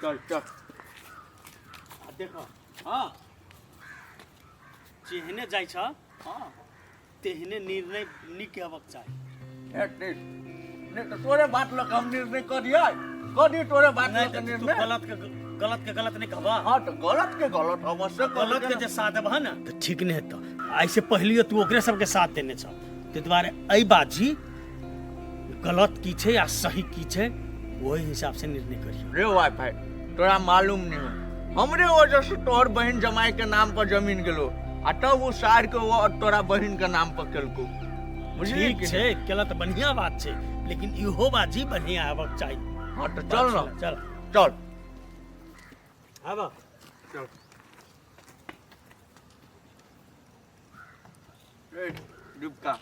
चल चल। आ देख। हाँ। जेहने जाइ छ हाँ, तेहने निर्णय नीक हेबाक चाही। हेतै नहि तऽ तोरे बात लऽ कऽ हम निर्णय कऽ दियै, कऽ दियै तोरे बात नहि लऽ कऽ तऽ तू निर्णय। गलत के गलत के गलत नहि कहबा। हाँ, तऽ गलत के गलत अवश्य कहबै। गलत के जे साथ देबह ने तऽ ठीक नहि हेतौ। एहिसँ पहिलियो तू ओकरे सबके साथ देने छह, ताहि दुआरे एहि बाजी गलत की छै आ सही की छै ओहि हिसाब से निर्णय करियो। रे वाईफाई, तोरा मालूम नहीं हो, हमरे वजह से तोहर बहन जमाई के नाम पर जमीन गेलो आ तब वो सार के वो तोरा बहन के नाम पर केलको, बुझली? ठीक छै, केला तऽ बढ़िया बात छै, लेकिन इहो बाजी बढ़िया हेबाक चाही। हाँ, तऽ चल ना। चल। चल। आब। चल। ए डिबका,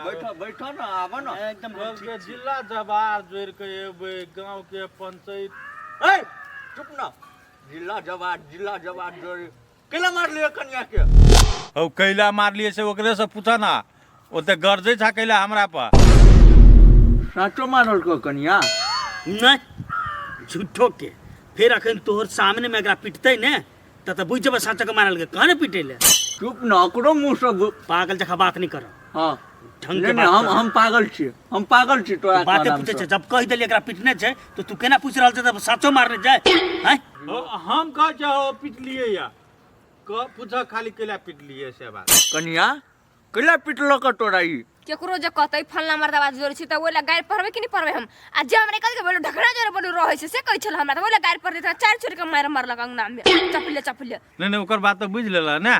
बैठो बैठो ना, आबो ना। एकदम हम ठीक सबके छी। जिला जवार जोड़ि के एबै गाँव के पंचायत। ए चुप ना, जिला जवार जिला जवार जोड़ी केला मारलियै कनिया के? हौ, कैला मारलियै से ओकरे से पूछ ना, ओते गरजै छा कैला हमरा पर? साँचो मारल को कनिया? नहीं, झूठो के। फेर अखन तोहर सामने में एकरा पिटतै ने तऽ बुझि जेबै साँचो के मारल के। कहाँ ने पिटै ले? चुप ना, ओकरो मुँह से पागल जकाँ बात नहीं कर। हाँ। ढंग के नहीं, बात हम कर। हम पागल छी, हम पागल छी तोरा बाते कहनाम पूछे से। छै, जब कहि देलियै एकरा पिटने छै तऽ तू केना पूछि रहल छै तब साँचो मारने जाय? आँय? हौ, हम कहै छै हौ पिटलियै या कह, पूछ खाली कैला पिटलियै से बात। कनिया, कैला पिटलक तोरा ई? केकरो जे कहतै फल्ला मर्दाबा जोड़ै छै तऽ ओहि लए गारि पढ़बै कि नहि पढ़बै हम? आ जे हमरा कथी के बोलू ढकना जोड़े बोलू रहै छै से कहै छल हमरा, तऽ ओहि लए गारि पढ़ देतै। चारि छोड़ि के मारि मारलक अंगना मे चपले चपले। नहि नहि, ओकर बात तऽ बुझि लेलह ने,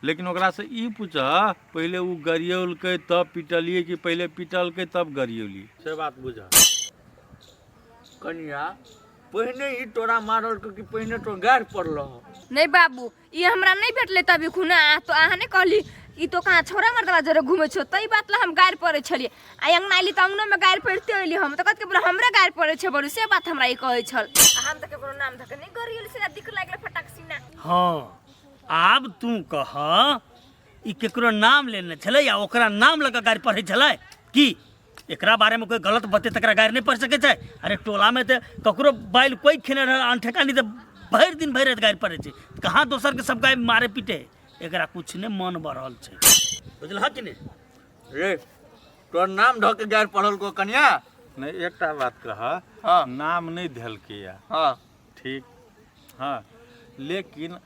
लेकिन ओकरासँ ई पूछह पहिले ओ गरियौलकै तब पिटलियै कि पहिले पिटलकै तब गरियौलियै, से बात बुझह। कनिया, पहिने ई तोरा मारल कि पहिने तो गारि पड़लह? नहि बाबू, ई हमरा नहि भेटलै तभी खुना। आ तो अहाँ नहि कहली ई तो कहाँ छोड़ा मर्दबा जरे घूमै छौ, तै बात ला हम गारि पड़ै छलियै। आ अंगना अयली तऽ अंगनोमे गारि पड़िते अयली हम तऽ कथी बोले हमरे गारि पड़ै छै बड़ू, से बात हमरा ई कहै छल। आ हम तऽ केकरो नाम धऽ के नहि गरियली, सीधा दिख लागि गेलै फटाक सीना। हाँ, आब तू कह, ई केकरो नाम लेने छलै या ओकरा नाम लऽ कऽ गारि पढ़ै छलै की? एकरा बारे में कोई गलत बते तकरा गारि नहीं पढ़ सकै छै। अरे टोला में तऽ ककरो बैल कोई खेने रहल अनठेकानी तऽ भरि दिन भरि राति गारि पढ़ै छै, कहाँ दोसर के सब गाय मारे पीटे। एकरा कुछ नहि मन बढ़ल छै, बुझलह कि नहि? रे, तोर नाम धऽ के गारि पढ़ल को कनिया? नहि, एकटा बात कह। हाँ। नाम नहि धेलकै या। हाँ। ठीक, हाँ, लेकिन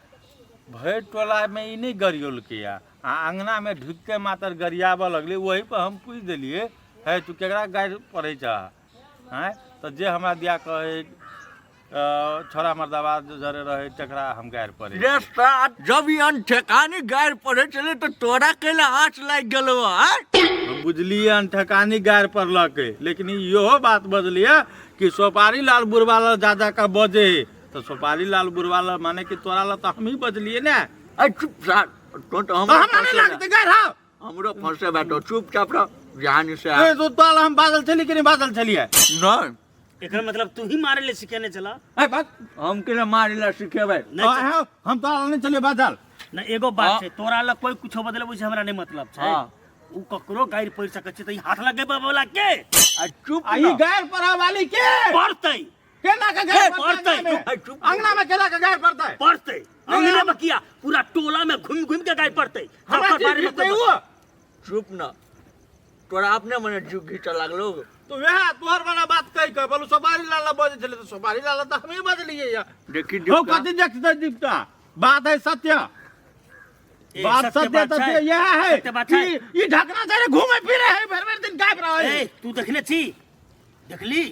भरि टोलामे ई नहि गरियौलकै या आ अङ्गनामे ढुकिते मातर गरियाबऽ लगलै, ओही पर हम पूछि देलियै, हे तू केकरा गारि पढ़ै छह? आँय, तऽ जे हमरा दिया कहै छोड़ा मर्दाबा जरे रहै तकरा हम गारि पढ़ै। रे साथ, जब ई अनठेकानी गारि पढ़ै छलै तऽ तोरा कैला आँच लागि गेलौ? आँय? हम बुझलियै अनठेकानी गारि पढ़लकै, लेकिन इहो बात बजलियै कि सोपारी लाल बुढ़वा लग जा जा कऽ बजे है, तऽ सोपारी लाल बुढ़वा लग माने कि तोरा लग तऽ हमही बजलियै ने। अरे चुप साथ, तो तऽ हमरा नहि लागतै गारि? हौ, हमरो फंसे बैठो, चुपचाप रह जहानी से। ए, तो तोरा हम बाजल छलियै कि नहि बाजल छलियै? नहीं। एकर मतलब तू ही मारे ले सिखेने छला? ए बात हम केना मारे ला सिखेबै? नहीं। हँ, हम तोरा लग नहि छलियै बाजल। ना, एगो बात हाँ। छै, तोरा लग कोई कुछो बदले ओइसे हमरा नहीं मतलब छै। हाँ। उ ककरो गारि पढ़ सकै छै तऽ ई हाथ लगेबै वाला के? आ चुप आ ई ना। गारि पढ़ै वाली के? पढ़तै। केना के गारि पढ़तै। पढ़तै? ए, चुप। अंगना में केना के गारि पढ़तै? पढ़तै अंगना में किया, पूरा टोला में घूम घूम के गारि पढ़तै। हमरा ओकर की बारे में घिचतै कोई उ? चुप ना, तोरा अपने मने जीव घीचऽ लागलो। तो वएह तोहर वाला बात कहि के बोलू सोपारी लाल ला बजै छलै तऽ सोपारी लाल ला तऽ हमही बजलियै या। देखी हौ, दीपका। कथी देखतै दीपका? बात है सत्य। ए, बात सत्य सत्य बात तथ्य छै। यह है सत्य बात कि छै। ई ढकना छै घूमे फिरे है, भरि भरि दिन गायब रहे। ए, तू देखने छी? देखली?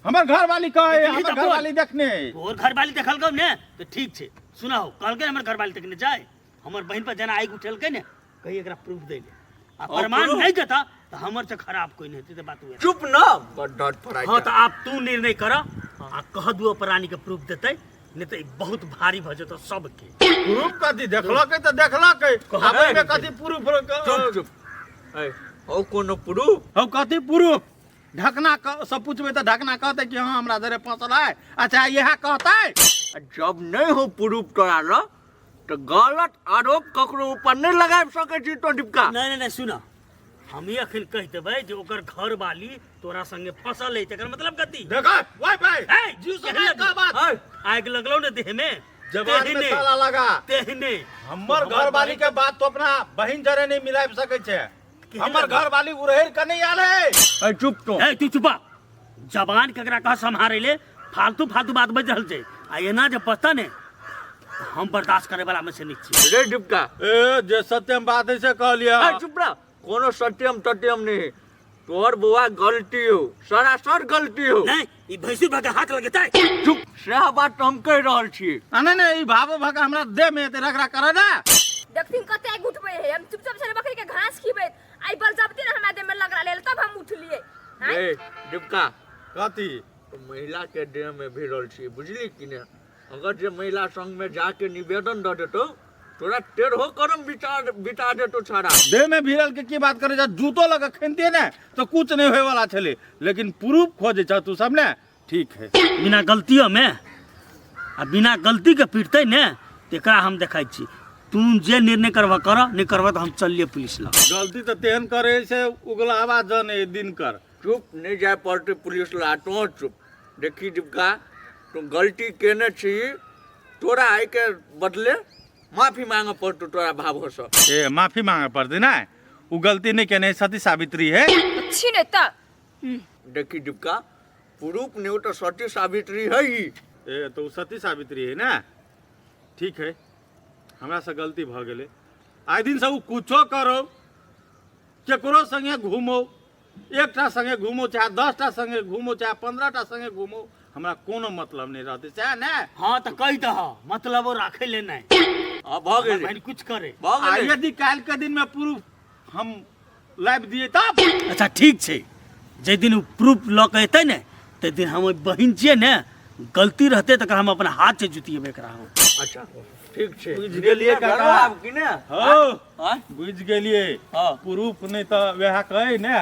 हमर घर वाली कहे, देखली हमर तऽ घर बोल। वाली देखने है। तोहर घरवाली देखलकौ ने तऽ ठीक छै। सुना हो, कहलकै हमर घरवाली देखने जाय, हमर बहिन पर जेना आगि उठेलकै ने, कही एकरा प्रूफ दै ले आ और प्रमाण प्रूफ? नहीं देता तऽ हमर से खराब कोई नहीं हेतै, तऽ बात उहे। चुप ना, बड़ डर फराइ। हाँ, तऽ आब तू निर्णय कर आ कह दुओ प्राणी के प्रूफ देतै, नहि तऽ ई बहुत भारी भऽ जेतौ सबके। प्रूफ कथी? देखलकै तऽ देखलकै, आब एहिमे कथी प्रूफ? चुप चुप। ए हौ, कोनो प्रूफ? हौ, कथी प्रूफ? ढकना सब पूछबै तऽ ढकना कहतै कि हाँ हमरा जरे फसल है। अच्छा, इएह कहतै। आ जब नहीं हो प्रूफ तोरा ल तऽ गलत आरोप ककरो ऊपर नहीं लगा सकै छी तो डिपका। नहीं नहीं नहीं, सुन, हम ही अखन कहि देबै जे ओकर घरवाली तोरा संगे फंसल है तकर मतलब कथी? देखा वाई भाई ए, जीव से केहन का बात है, आगि लगलो ने देह में जवान में तेहने ताला लगा। तेहने हमर घर वाली के बात तो अपना बहिन जरे नहीं मिला सके छे। केहन हमर लगलो? घर वाली उड़ेर के नहीं आयल है। है, चुप तो। ए तू चुपा, जबान केकरा कह सम्हारे ले, फालतू फालतू बात बज रहल छै आ एना जे पता ने हम बर्दाश्त करे वाला में से नहीं छी। रे डिपका। ए जे सत्यम बात है से कहलिया। है, चुप रह, कोनो सत्यम तत्यम नहीं, तोहर बुआ गलती हो, सरासर गलती हो। नहीं ई भैंसुर भगा हाथ लगेतै। चुप, सएह बात तऽ हम कहि रहल छी। आ नहीं नहीं ई भावो भगा हमरा देह में एते रगड़ा करे ना। देखथिन कते आगि उठबै है, हम चुपचाप छलै बकरी के घास खिबैत, आई बलजबती ने हमरा देह में लगरा लेल तब हम उठलिए। आँय? ए डिपका। कथी? तो महिला के देह में भिड़ल छी, बुझली कि ने? अगर जे महिला संग में जाके निवेदन दऽ देतौ, तोरा टेढ़ो करम बिता देतौ छाड़ा। देह में भिड़ल के की बात करे जा, जूतो लगा खेनतिए ने तो कुछ नहीं होए वाला छले, लेकिन प्रूफ खोजे छ तू सब ने। ठीक है। बिना गलतियों में आ बिना गलती के पीटते ने तेकरा हम देखै छी। तू जे निर्णय करबह कर, नहीं करबह तो हम चलिए पुलिस लग। गलती तो तेहन करे से उगलावा जन ए दिन कर। चुप, नहीं जाए पड़ते पुलिस लग, तो चुप। देखी डिपका, तू गलती केने छी, तोरा आइ के बदले माफी मांगे पड़तो तोरा भावो से। ए माफी मांगे पड़ते ना, उ गलती नहीं केने, सती सावित्री है। छी ने त। देखी डिपका, प्रूफ नहीं तो सती सावित्री है ही। ए तो उ सती सावित्री है ना, ठीक है, हमरा से गलती भ गेलै। आइ दिन से उ कुछो करो, केकरो संगे घूमो, एकटा संगे घूमो चाहे 10टा संगे घूमो चाहे 15टा संगे घूमो, हमरा कोनो मतलब नहीं रहते, सएह ने? हाँ तो कहि दह, मतलब वो राखे ले नहीं। हाँ, भऽ गेलै। बहिन कुछ करे। भऽ आ गेलै। यदि काल्हि के दिन में प्रूफ हम लाबि दिए तब? अच्छा ठीक छै, जाहि दिन ओ प्रूफ लऽ के एतै ने ताहि दिन हम ओहि बहिन छियै ने, गलती रहतै तकर हम अपना हाथ से जुतिएबै एकरा हम। अच्छा ठीक छै। बुझि गेलियै काका। घरो आब कि ने? हौ, आँय? बुझि गेलियै। हाँ। प्रूफ नहीं तऽ वएह कहै ने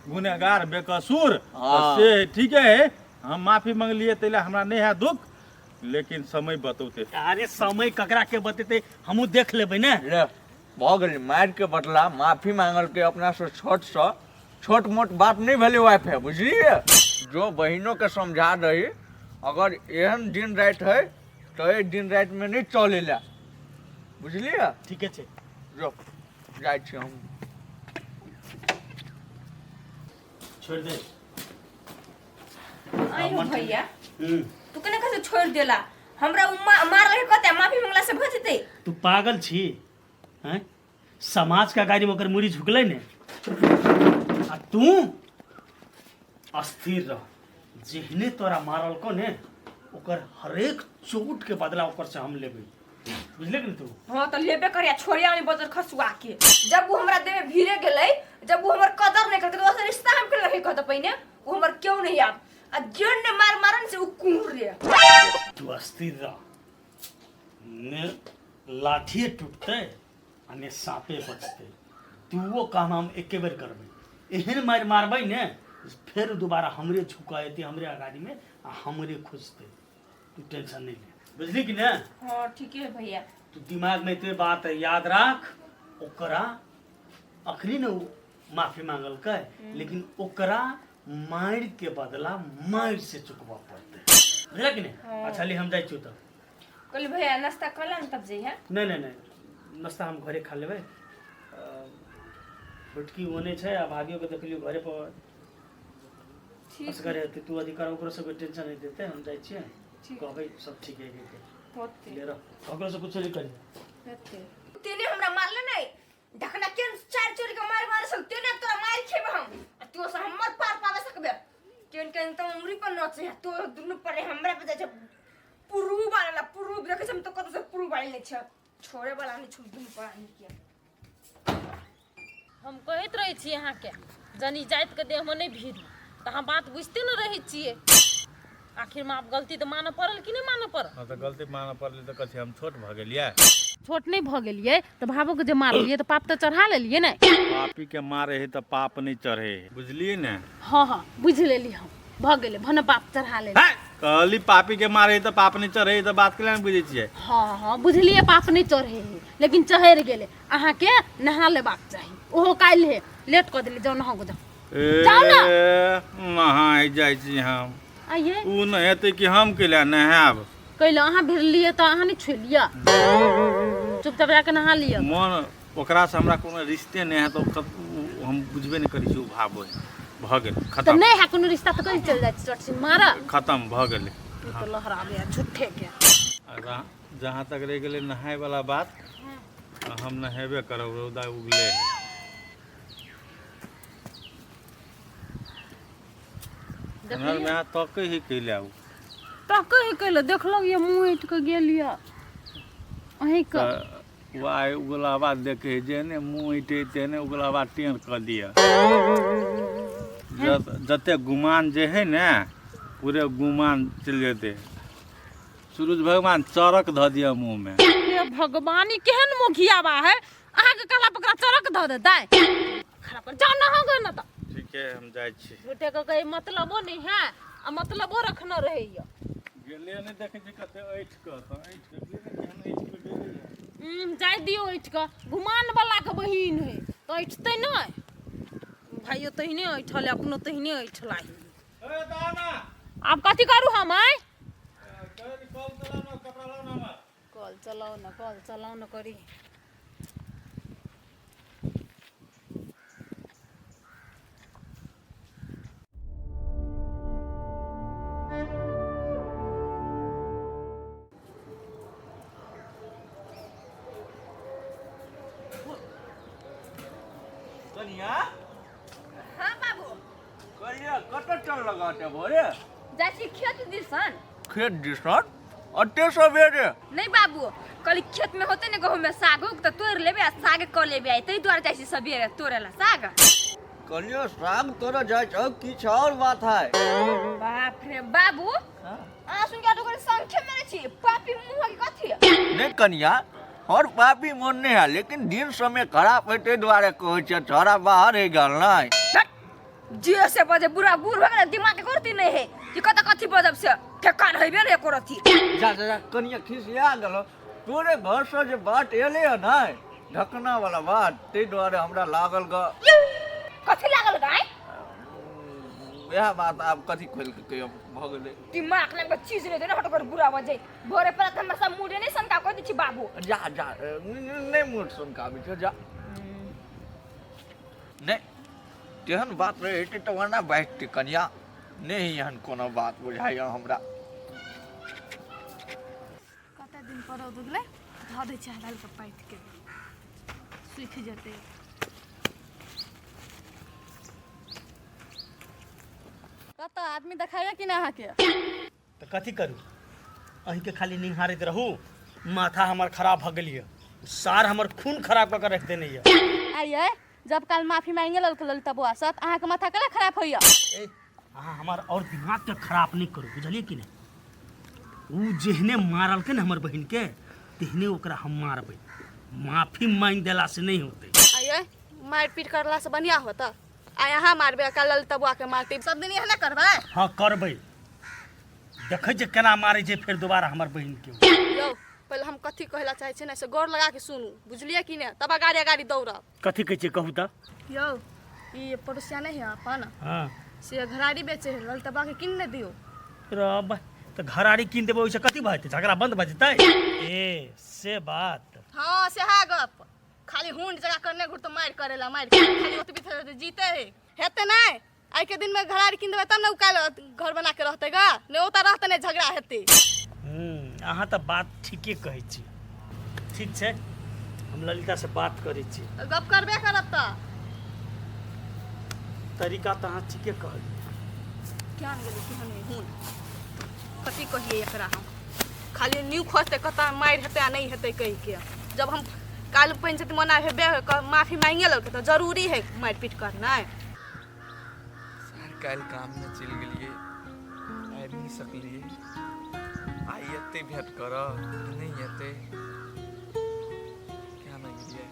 गुनहगार बेकसूर, हाँ। तऽ से ठीके है, हम माफी मंगलियै ताहि लए हमरा नहीं है दुख, लेकिन समय बतौते। अरे समय ककरा के बतेतै, हमहूँ देख लेबै ने। ले भऽ गेलै, मारि के बदला माफी मांगल के अपना से छोट से छोट मोट बात नहीं भेलै वाइफ है, बुझलियै? जो बहिनों के समझा दही, अगर एहन दिन राति है तो एहि दिन राति में नहीं चले ला, बुझलियै? ठीके छै। जो जाइ छी हम। छोड़ि दे। आइयो भैया, तू केना कैसे छोड़ देला हमरा? उ मारल कते माफी मंगला से भऽ जेतै? तू पागल छी हैं? समाज के गाड़ी में ओकर मुड़ी झुकलै ने, आ तू अस्थिर रह। जेहने तोरा मारलको ने ओकर हरेक चोट के बदला ओकर से हम लेबै, बुझले कि ने तू? हाँ तो लेबे करिया, छोड़िया नहीं बजर खसुआ के। जब वो हमरा देह में भीरे गेलै, जब वो हमर कदर नहीं करके, तो ओसे रिश्ता हम के नहीं कहता पहिने, वो हमर क्यों नहीं आब आ जेन ने मार मारन से उ कुर रे। तू अस्थिर रह, ने लाठिए टूटतै आ ने साँपे बचतै। तू वो काम हम एके बेर करबै, एहन मारि मारबै ने फेर दोबारा हमरे झुका एतै हमरे अगाड़ी में आ हमरे खोजतै। तू टेंशन नहीं ले, बुझली कि ने? हाँ ठीक है भैया। तू दिमाग में एतबे बात याद राख, ओकरा अखनी ने माफी मांगलकै, लेकिन ओकरा मारि के बदला मारि से चुकबऽ पड़तै, बुझल कि नहि? अच्छा ले हम जाइ छियौ तब। कहली भैया नाश्ता कर ला ने तब जइहे। नहि नहि नहि, नाश्ता हम घरे खा लेबै। छोटकी ओने छै आ भाभियो के देखलियो घरे पर ठीक असगरे हेतै। तू अधिकार ओकरो सबके टेंशन नहि देतै, हम जाइ छियै। ठीक। कहबै सब ठीक है के होते ले रह, ककरो से कुछ नहीं करिए। होते तेने हमरा मारले नहीं ढकना के चार चोरी के मार मार सब तेने तोरा मार खेबे हम आ तू से हमर पार पावे सकबे। केन केन तो उमरी पर नचे है तो दुनु पर हमरा पे जाय छै पुरू वाला पुरू देखे छै हम तो कत से पुरू वाली नहीं छै छोड़े वाला नहीं छोड़ दुनु पर आनी के। हम कहैत रहै छी अहाँके जनी जातिके देहमे नहि भिड़ू, तऽ अहाँ बात बुझिते ने रहै छियै। आखिरमे आब गलती तऽ मानऽ पड़ल कि नहि मानऽ पड़ल? हाँ तऽ गलती मानऽ पड़लै तऽ कथी हम छोट भऽ गेलियै? छोट नहि भऽ गेलियै तऽ भावोके जे मारलियै तऽ पाप तऽ चढ़ा लेलियै ने। पापी के मारे है तऽ पाप नहि चढ़े है, बुझलियै ने? हाँ हाँ बुझि लेली हम, भऽ गेलै भने पाप चढ़ा लेली। है, कहली पापी के मारे है तऽ पाप नहि चढ़े है, तऽ बात केला नहि बुझै छियै? हाँ हाँ बुझलियै पाप नहि चढ़े है, लेकिन चढ़ि गेलै। अहाँके नहा लेबाक चाही, ओहो काल्हि है, लेट कऽ देली। जाउ नहाउ जाउ। ए जाउ ने। नहाय जाइ छी हम। आइए। उ नहेतै कि हम कैला नहायब? कैला अहाँ भिड़लियै तऽ अहाँ नहि छुइ लिअ, चुपचाप जाके नहा लिअ। मन ओकरासँ हमरा कोनो रिश्ते नहि है तऽ हम बुझबे नहि करै छी। ओ भाव भऽ गेल। तऽ खतम। नहि है कोनो रिश्ता तऽ कहीं चलि जाइ छी चट मारऽ। खतम भऽ गेलै। ई तऽ लहराबे झूठे के। आ जहाँ तक रहि गेलै नहायवला बात, तऽ हम नहेबे करब। रौदा उगले है। एम्हर मे तकै ही कैला उ? तकै ही कैला? देखलक ये मुँह ऐठ कऽ गेल यऽ अहीँके। तऽ ओ आइ उगला बाद देखै है, जेहने मुँह ऐठे तेहने उगला बाद टेढ़ कऽ दिअ। जते गुमान जे है ने, पूरे गुमान चलि जेतै। सूरज भगवान चरक धऽ दिअ मुँहमे। हे भगवान, ई केहन मोघियाबा है? अहाँके कहला पकड़ा चरक धऽ देतै। खराब कर, जाउ नहा गो न तऽ। ठीक है, हम जाइ छी। झूठे के कही मतलबो नहीं है आ मतलबो रखने रहैया। गेलै नहि, देखै छी कते ऐठ कऽ, तऽ ऐठ कऽ गेलै, केहन ऐठ कऽ गेलै। जाय दियौ ऐठ कऽ, गुमान वाला के बहिन है तऽ ऐठतै नहि। भाइयो तहिने ऐठल है, अपनो तहिने ऐठला है। ए दाना। आब कथी करू हम? आय कल चलाउ ने, कपड़ा लाउ ने हमर। कल चलाउ ने, कल चलाउ ने करी। कनिया। हाँ बाबू। कनिया, कतऽ चल लगाते भोरे? जाइ छी खेत दिसन। खेत दिसन अते सवेरे? नहीं बाबू, कल खेत में होते ने गहूँ में साग उग, तऽ तोड़ि लेबै आ साग कऽ लेबै आइ, ताहि दुआरे जाइ छी सबेरे तोड़े ला साग। कनिया, साग तोड़ा जाइ छौ किछु और बात है? बाप रे बाबू, अहाँ सुन के ओकर संख्या में छी पापी मुँह के कथी? नहीं कनिया, हर पापी मन नहीं है, लेकिन दिन समय खराब है, ताहि दुआरे कहै छियै। छोड़ा बाहर है गेल नहीं। हट, जे से बजे बुढ़ा बूढ़ भऽ गेलै, दिमाग के करती नहीं है कि कतऽ कथी बजब से ठेकान हेबे नहीं एको रत्ती। जा जा जा कनिया, खिसिया गेलो। तोरे घर से जे बात एले है नहीं, ढकना वाला बात, ताहि दुआरे हमरा लागल ग। कथी लागल गाय? इएह बात। आब कथी खोलि के कहियो, भऽ गेलै। दिमाग लग चीज नहीं देने, हट कर बुरा बजे। भोरे पर हमरा सब मूडे नहीं सनका कह दै छी बाबू। जा जा, नहि मूड सुनकाबै छौ, जा। नहि तेहन बात रहै तऽ ओना बाजतै कनिया? नहि एहन कोनो बात बुझाइए हमरा। कते दिन पर रौद उगलै, धऽ दै छै हलाल के, पाति के सूखि जेतै। कतऽ आदमी देखाइए कि नहि अहाँके? तऽ कथी करू? अहीँके खाली निहारैत रहू? माथा हमर खराब भऽ गेल यऽ। सार हमर खून खराब कऽ के राखि देने यऽ। आइए, जब काल माफी मांगे ललक ललिता बौआ से, तऽ अहाँके माथा केना खराब होइए? ए, अहाँ हमर आओर दिमागके खराब नहि करू, बुझलियै कि नहि? ओ जेहने मारलकै ने हमर बहिनके, तेहने ओकरा हम मारबै। माफी मांगि देलासँ नहि होतै। आइए, मारि पीट करला से बढ़िया होता। आइ अहाँ मारबै आ काल्हि ललिता बौआ के मारतै। सब दिन एहने करबै? हँ, करबै। देखै छियै केना मारै छै फेर दोबारा हमर बहिनके। यौ, पहिले हम कथी कहै ला चाहै छियै ने, से गौर लगा के सुनू, बुझलियै कि नहि? तब अगाड़ी अगाड़ी दौड़ब। कथी कहै छियै, कहू तऽ। यौ, ई पड़ोसिया नहि है अपन? हँ। से घरारी बेचे है, ललिता बौआ के कीन ने दियौ। रब, तऽ घरारी कीन देबै, ओहिसँ कथी भऽ जेतै? झगड़ा बन्द भऽ जेतै? ए से बात? हँ, सेहा गप। खाली हुंड जगह करने घुर तो मारि करेला, मारि खाली ओतबी थोड़े जीते है, हेतै नहि। आइ के दिन में घरारी कीन देबै तब ने उ काल्हि घर बना के रहतै गा, ने ओतऽ रहतै ने झगड़ा हेतै। अहाँ तऽ बात ठीके कहै छी। ठीक छै, हम ललितासँ बात करै छी। गप करबे करब तऽ। तरीका तऽ अहाँ ठीके कहलियै। केहन गेलै, केहन है हुन, कथी कहियै एकरा हम? खाली न्यू खोजतै कतऽ मारि हेतै आ नहि हेतै कहि के। जब हम काल्हि पंचायत मना हेबे, माफी मांगे लेलकै तऽ जरूरी है मारि पीट करनाइ? सर, काल्हि काममे चलि गेलियै, आबि नहि सकलियै। आइ एतै भेँट करऽ कि नहि एतै? क्या नहि गेलियै।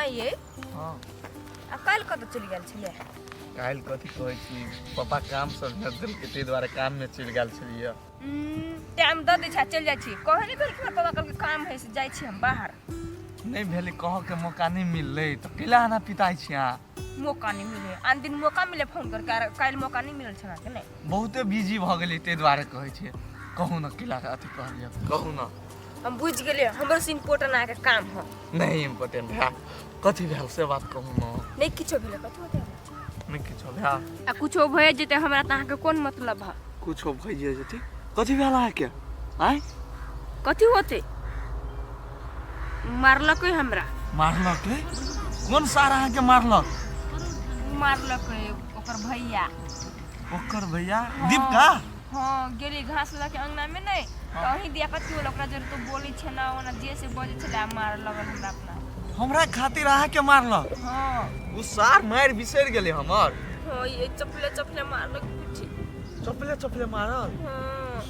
आइए। हँ। आ काल्हि कतऽ चलि गेल छलियै? काल्हि कथी कहै छी, पापा काम सब भेज देलकै, ताहि दुआरे काममे चलि गेल छलियै। टाइम दऽ दै छै आ चलि जाइ छी। कहै नहि भेल कि हमर पापा कहलकै काम है से जाइ छी हम बाहर। नहि भेलै, कहऽके मौका नहि मिललै तऽ कैला एना पिताइ छी अहाँ? मौका नहि मिले, आन दिन मौका मिले फोन करके, आर काल्हि मौका नहि मिलल छै अहाँके? नहि, बहुते बिजी भऽ गेलियै ताहि दुआरे कहै छियै। कहू ने, कैला अथी कहलियै, कहू ने। हम बुझि गेलियै, हमरो से इम्पोर्टेंट अहाँके काम है। नहि इम्पोर्टेंट भए, कथी भेल से बात कहू ने। नहि किछो भेलै, कथी होतै? नहि किछो भेल। आ कुछो भए जेतै हमरा तऽ अहाँके कोन मतलब है? कुछो भइए जेतै, कथी भेल अहाँके? आँय, कथी होतै? मारलकै हमरा। मारलकै? कोन सार अहाँके मारलक? मारलकै ओकर भैया। ओकर भैया दीपका? हँ, गेली घास लऽ के अंगना में नहि तऽ अहीं दिया कथी होल, ओकरा जरे तो बोलै छै ना ओना जे से बजै छलै आ मार लगल हमरा अपना। हमरा खातिर अहाँके मारलक? हँ। ओ सार मारि बिसरि गेलै हमर। हँ, ये चपले चपले मारलक पीठी। चपले चपले मारल? हँ।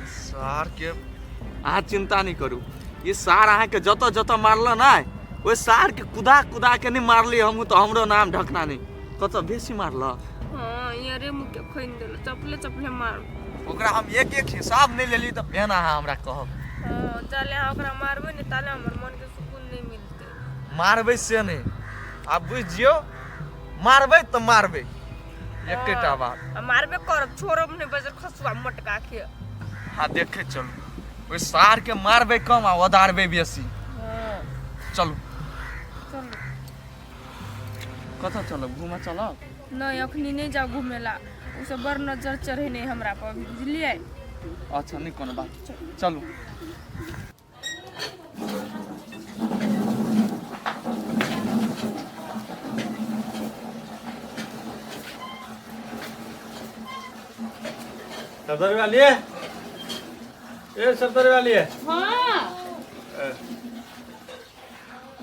सार के अहाँ चिंता नहीं करू, ई सार अहाँके जतऽ जतऽ मारल नहि, ओहि सार के कुदा कुदा के नहीं मारली हमहूँ तऽ हमरो नाम ढकना नहीं। कतऽ बेसी मारल? हँ, ये मुँह के खोनि देल, चपले चपले मार। ओकरा हम एक एक हिसाब नहीं लेली तऽ फेन अहाँ हमरा कहब। हँ, जाले अहाँ ओकरा मारबै ने ताले हमर मन के सुकून नहीं मिलतै। मारबै से नहीं, आब बुझि जियौ, मारबै तऽ मारबै, एकेटा बात। आ मारबे करब, छोड़ब नहीं बजर खसुआ मटका के। हाँ, देखे चलू, ओहि सार के मारबै कम आ ओदारबै बेसी। हँ। चलू। चलू। कतऽ चलब? घूमऽ चलब? नहीं, अखनी नहीं जाओ घूमे ला, ओ सब बड़ नजर चढ़े नहीं हमरा पर, बुझलियै? अच्छा, नहीं कोनो बात, चलू। सफदर वाली है, ए सफदर वाली है। हाँ।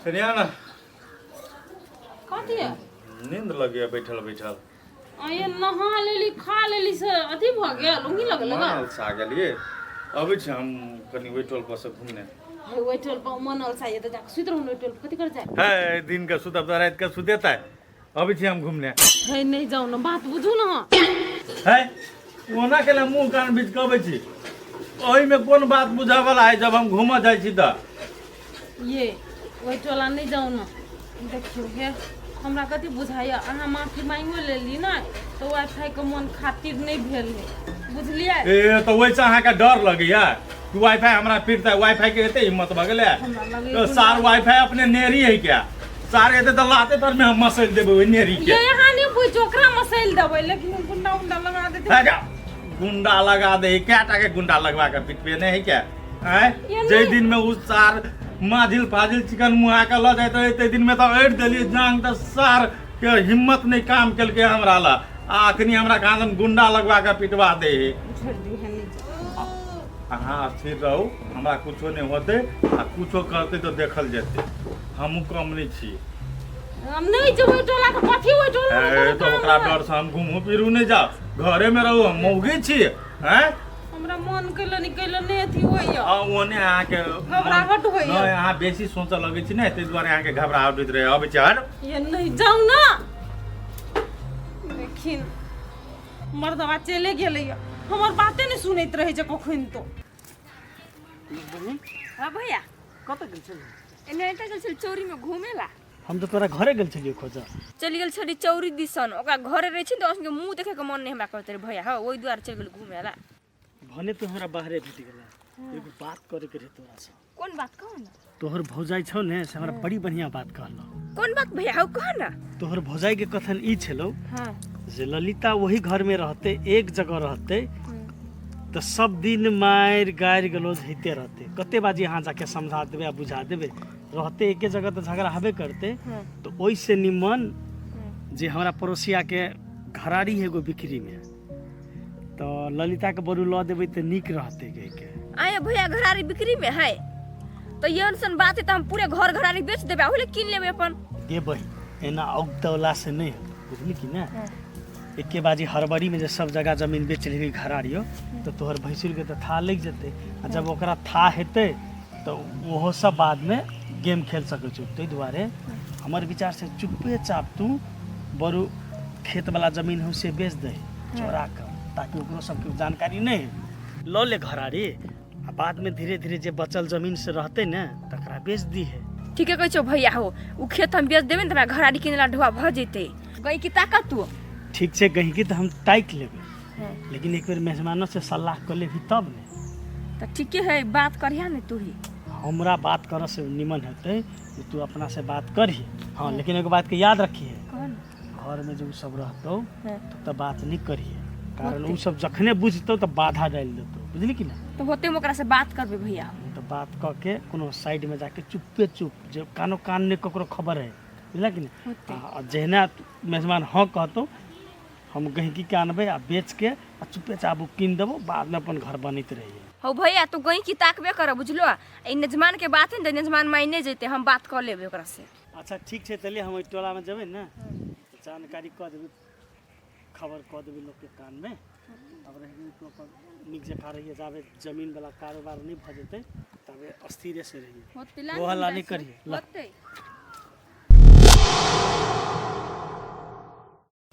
कनिया ना। कथी है? नींद लगे बैठल बैठल। आ ये नहा लेली, खा लेली से अथी भऽ गेल, ऊँघी लगल मन अलसा गेलियै। अबै छी हम कनि ओहि टोल पर से घूमने। हे, ओहि टोल पर मन अलसा तऽ जाके सुति रहू ने ओहि टोल पर, कथी कर जाए? है, दिन के सुतब तऽ राति के सुतेतै। अबै छी हम घूमने। हे, नहि जाउ ने, बात बुझू ने। है, ओना केना मुँह कान बीच कबै छी? ओहिमे कोन बात बुझऽ वाला है जब हम घूमऽ जाइ छी तऽ? ये ओहि टोला नहि जाउ ने। देखियौ हे, हमरा कथी बुझाइए, अहाँ माफी मांगियो लेली ने तऽ वाईफाई के मन खातिर नहि भेल है, बुझलियै? ए, तऽ ओहिसँ अहाँके डर लगैया कि वाईफाई हमरा पीटतै? वाईफाई के एते हिम्मत भऽ गेलै? हमरा लगैया तो सार वाईफाई अपने नेरी है क्या? सार एते तऽ लाते तर में हम मसैल देबै ओहि नेरी के। ये अहाँ नहि बुझियौ, ओकरा मसैल देबै, लेकिन हम गुंडा उंडा लगा देतै। है क्या? गुंडा लगा दे? क्या टा के गुंडा लगवा के पिटबे नहीं है क्या? आँय, ये जाहि नहि। दिन में उ सार माझिल फाजिल चिकन मुहा के लऽ जाइत रहै, ताहि दिन में तऽ अड़ि देलियै जांग, तऽ सार के हिम्मत नहि काम केलकै हमरा ला, आ अखनी हमरा कहाँ गुंडा लगवा के पिटवा दे है। छोड़ि दियौ, नहि जाउ। अहाँ स्थिर रहू, हमरा कुछो नहि होतै, आ कुछो करतै तऽ देखल जेतै, हमहूँ कम नहि छी। हम नहि जेबै टोला के, कथी ओहि टोला में ए, कोनो तऽ काम ओकरा है? डर से हम घूमू फिरू नहि जाउ, घरे में रहू, हम मौगी छी। आँय, हमरा मन कैलो नहि कैलो नहि अथी होइया। आ ओने अहाँके घबराहट होइया। नहि, अहाँ बेसी सोचऽ लगै छी ने, ताहि दुआरे अहाँके घबराहट होइत रहै। अबै छी, हट। ये नहि जाउ ने। देखिन, मर्दवा चले गेलै, हमर बाते नहि सुनैत रहै छै कखन तो। हाँ भैया। कतऽ गेल छली? एने एतऽ गेल छली चौरी में घूमे ला। हम तऽ तोरा घरे गेल छलियै खोजऽ। चलि गेल छली चौरी दिसन, ओकरा घरे रहै छै ने तऽ ओकरा मुँह देखे के मन नहि हमरा करैत रहै भैया। हँ, ओहि दुआरे चलि गेल घूमे ला। भने तू हमरा बाहरे भेट गेला, एगो बात करे के रहे तोरा से। कोन बात, कहू ने। तोहर भौजाई छौ ने, से हमरा बड़ी बढ़िया बात कहलो। कोन बात भैया, हौ कह ना। तोहर भौजाई के कथन ई छलो हाँ जे ललिता वही घर में रहते, एक जगह रहते तऽ सब दिन मारि गारि गलौज होइते रहते। कते बाजी अहाँ जाके समझा देबै आ बुझा देबै, रहते एके जगह तऽ झगड़ा हेबे करते। तऽ ओहिसँ निमन जे हमरा पड़ोसिया के घरारी है एगो बिक्री में, तऽ ललिता के बरू लऽ देबै तऽ नीक रहते कहिके। आये भैया, घरारी बिक्री में है तो ये सन बात है तो हम पूरे घर घरारी बेच देबै, ओहिले कीन लेबै अपन। गे बहिन, एना औगतौला से नहीं होत, बुझली कि ना? एके बाजी हड़बड़ी में जे सब जगह जमीन बेच लेबही घरारियो, तऽ तोहर भैंसुर के तऽ था लागि जेतै, आ जब ओकरा था हेतै तऽ ओहो सब बाद में गेम खेल सकै छौ। ताहि दुआरे हमर विचार से चुप्पे चाप तू बरू खेत वाला जमीन हो से बेच दे चोरा कऽ, ताकि ओकरो सबके जानकारी नहि है। लऽ ले घरारी आ बाद में धीरे धीरे जे बचल जमीन से रहते ने तकरा बेच दी है। ठीके कहै छौ भैया हो, उ खेत हम बेच देबै ने तऽ हमरा घरारी किनै ला ढुआ भऽ जेतै। गैंकी ताकत तू। ठीक छै, गहिंकी तऽ हम ताकि लेबै, लेकिन एक बेर मेजबानो से सलाह कऽ लेबही तब ने। तऽ ठीके है, बात करिहा ने तू ही। हमरा बात करऽ से निमन हेतै जे तू अपना से बात करही। हाँ, लेकिन एगो बात के याद रखिहे, कह ने। घर में जे उ सब रहतौ हाँ। तऽ बात नहीं करिहे, कारण उ सब जखने बुझतौ तऽ बाधा डालि देतौ, बुझली कि ना? तऽ होते हम ओकरा से बात करबै भैया। तऽ बात कऽ के कोनो साइड में जाके चुप्पे चुप, जे कानो कान नहीं ककरो खबर है, बुझला कि नहीं? होतै। आ जहिना मेजबान हाँ कहतौ, हम गहिंकी के आनबै आ बेच के आ चुप्पे चाप उ कीन देबो, बाद में अपन घर बनैत रहिए। हौ भैया, तू गैंकी ताकबे कर बुझलो, आ ई नजमान के बात है ने, नजमान मायने जेतै, हम बात कऽ लेबै ओकरा से। अच्छा ठीक छै, चलिए हम ओहि टोलामे जेबै ने तऽ जानकारी कऽ देबै, खबर कऽ देबै लोकके कानमे। अब रहि गेल तू अपन नीक जकाँ रहिए, जाबे जमीनवला कारोबार नहि भऽ जेतै ताबे स्थिरे से रहिए, होतै। ओ हल्ला नहि करिए। होतै।